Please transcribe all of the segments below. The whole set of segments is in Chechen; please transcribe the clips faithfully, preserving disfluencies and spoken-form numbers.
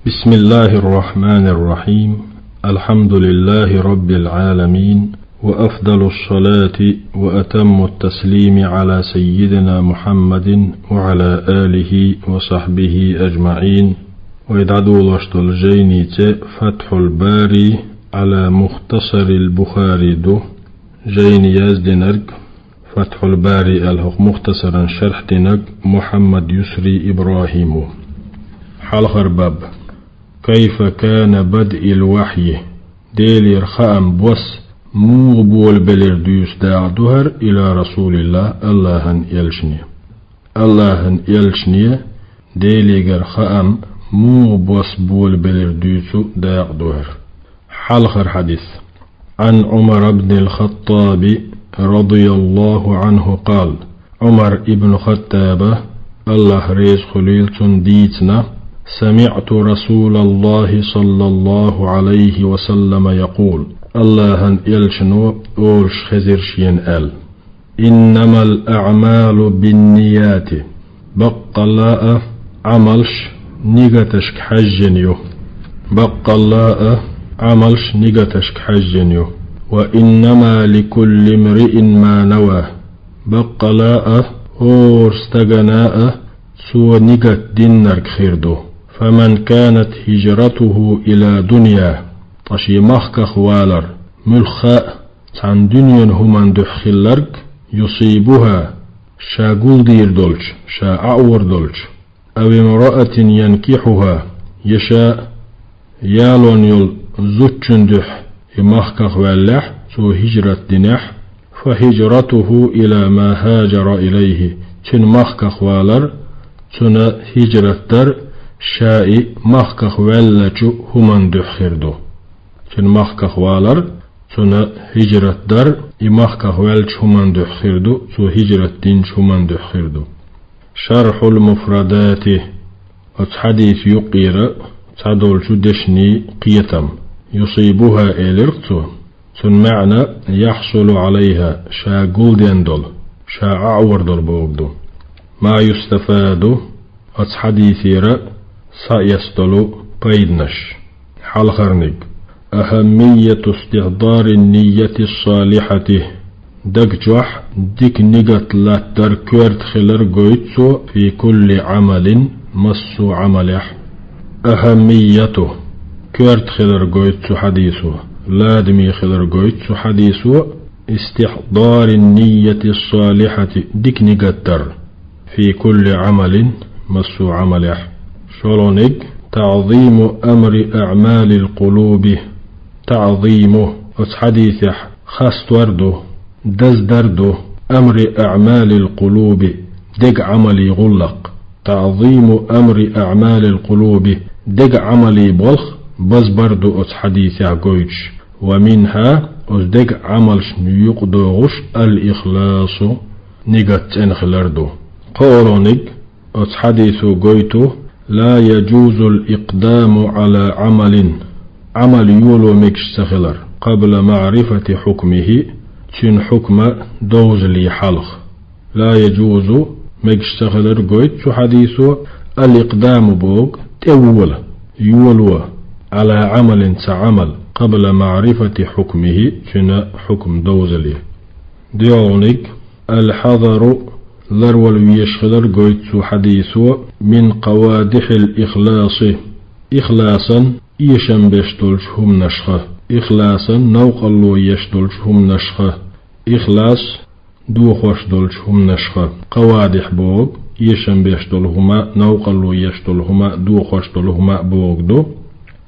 بسم الله الرحمن الرحيم. الحمد لله رب العالمين، وأفضل الصلاة وأتم التسليم على سيدنا محمد وعلى آله وصحبه أجمعين. Вай дӀадолош долу жайни цӀе Фатхьул Бари Ӏала Мухтасарил Бухари ду. Жайни яздинарг, Фатхьул Бари аьлла хӀокху мухтасаран шархь динарг Мухьаммад Юсри Ибрахим ву. Хьалхара баб. Кайфа кана бадъил вахьйи? Делера хаам бос муха болабелира дуьйцу дакъа ду хӀара, ила Расулиллах, Аллахьан элчане. Аллахьан элчане Делегара хаам муха бос болабелира дуьйцу дакъа ду хӀара. Хьалхара хьадис. عن عمر بن الخطاب رضي الله عنه قال: Ӏумар ибн Хаттаба, Аллахь реза хуьлийла цунна, дийцина: سمعت رسول الله صلى الله عليه وسلم يقول: Аллахьан элчано олуш хезира шена аьлла: إنما الأعمال بالنيات. Баккъалла а Ӏамалш нигаташка хьаьжжина ю. Баккъалла а Ӏамалш нигаташка хьаьжжина ю. وإنما لكل امرئ ما نوى. Баккъалла а хӀора стагана а цо нигат диннарг хир ду. فمن كانت هجرته إلى دنيا. Ткъа шен махках валар муьлхха а цхьана дуьненан хӀуманна дуьхьа хилларг, يصيبها, ша гулдийр долчу, ша Ӏаор долчу, أو امرأة ينكحها, я ша ялон йолу зудчун дуьхьа и махках ваьллехь, цо хӀижрат динехь, فهجرته إلى ما هاجر إليه, цуьнан махках валар, цуьнан хӀижрат дар, ша и махках ваьллачу хӀуманна дуьхьа хир ду. Цуьнан махках валар, цуьнан хӀижрат дар, и махках ваьллачу хӀуманна дуьхьа хир ду, цо хӀижрат динчу хӀуманна дуьхьа хир ду. Шархьул муфрадати. Оцу хьадиса юккъера цхьадолчу дешнийн кхетам. يصيبها элира цо. Цуьнан маьӀна يحصل عليها, ша гулден долу, ша Ӏаор долу бохург ду. ما يستفاد. Оцу хьадисера схьаэцна долу пайданаш. Хьалхарниг. أهمية استحضار النية الصالحة. Даг чохь дика нигат латтар коьрта хилар гойту цо, في كل عمل, массо а Ӏамалехь. أهمية, коьрта хилар гойту цу хьадисо, ладаме хилар гойту цу хьадисо, استحضار النية الصالحة, дика нигат дар. في كل عمل, массо а Ӏамалехь. ШолгӀаниг. تعظيم أمر أعمال القلوب. تعظيم, оцу хьадисехь хастор ду, даздар ду, أمر أعمال القلوب, дега Ӏамалий гӀуллакх. تعظيم أمر أعمال القلوب, дега Ӏамалий болх базбар ду оцу хьадисехь гойтуш. ومنها, оцу дега Ӏамалшна юкъадогӀуш, الإخلاص, нигат цӀена хилар ду. КхоалгӀаниг, оцу хьадисо гойту: لا يجوز الإقدام على عمل, Ӏамал йоло мегаш ца хилар, قبل معرفة حكمه, цуьнан хьукма довзале хьалха. لا يجوز, мегаш ца хилар гойту цу хьадисо, الإقدام боху, тӀевола, йоло, على عمل, цхьа Ӏамал, قبل معرفة حكمه, цуьнан хьукма довзале. ДоьалгӀаниг. الحذر, ларвала везаш хилар гойту цу хьадисо, من قوادح الإخلاص, ихласан эшам беш долчу хӀуманашха, ихласан новкъарло еш долчу хӀуманашха, ихлас дохош долчу хӀуманашха. Къавадихь бохург эшам беш долу хӀума, новкъарло еш долу хӀума, дохош долу хӀума бохург ду.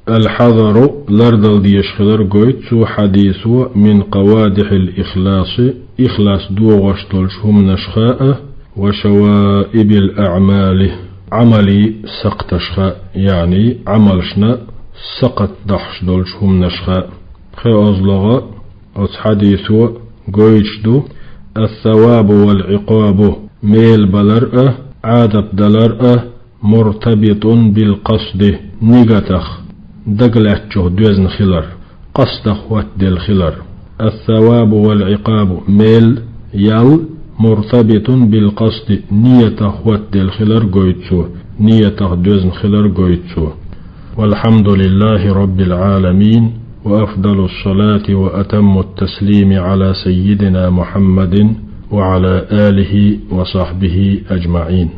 الحذر, лардала дезаш хилар гойту цу хьадисо, من قوادح الإخلاص, ихлас дохош долчу хӀуманашха а, وشوائب الأعمال, Ӏамалий сакхташха, яъни Ӏамалшна сакхт дахьаш долчу хӀуманашха. КхоалгӀа, оцу хьадисо гойтуш ду: الثواب والعقاب, мел балар а, Ӏадат далар а, مرتبط بالقصد, нигатах, дагалаьцначух доьзна хилар, къасдах хӀоттаделла хилар. الثواب والعقاب, мел, ял, مرتبط بالقصد, ниятах хӀоттаделла хилар гойту цо, ниятах доьзна хилар гойту цо. والحمد لله رب العالمين، وأفضل الصلاة وأتم التسليم على سيدنا محمد وعلى آله وصحبه أجمعين.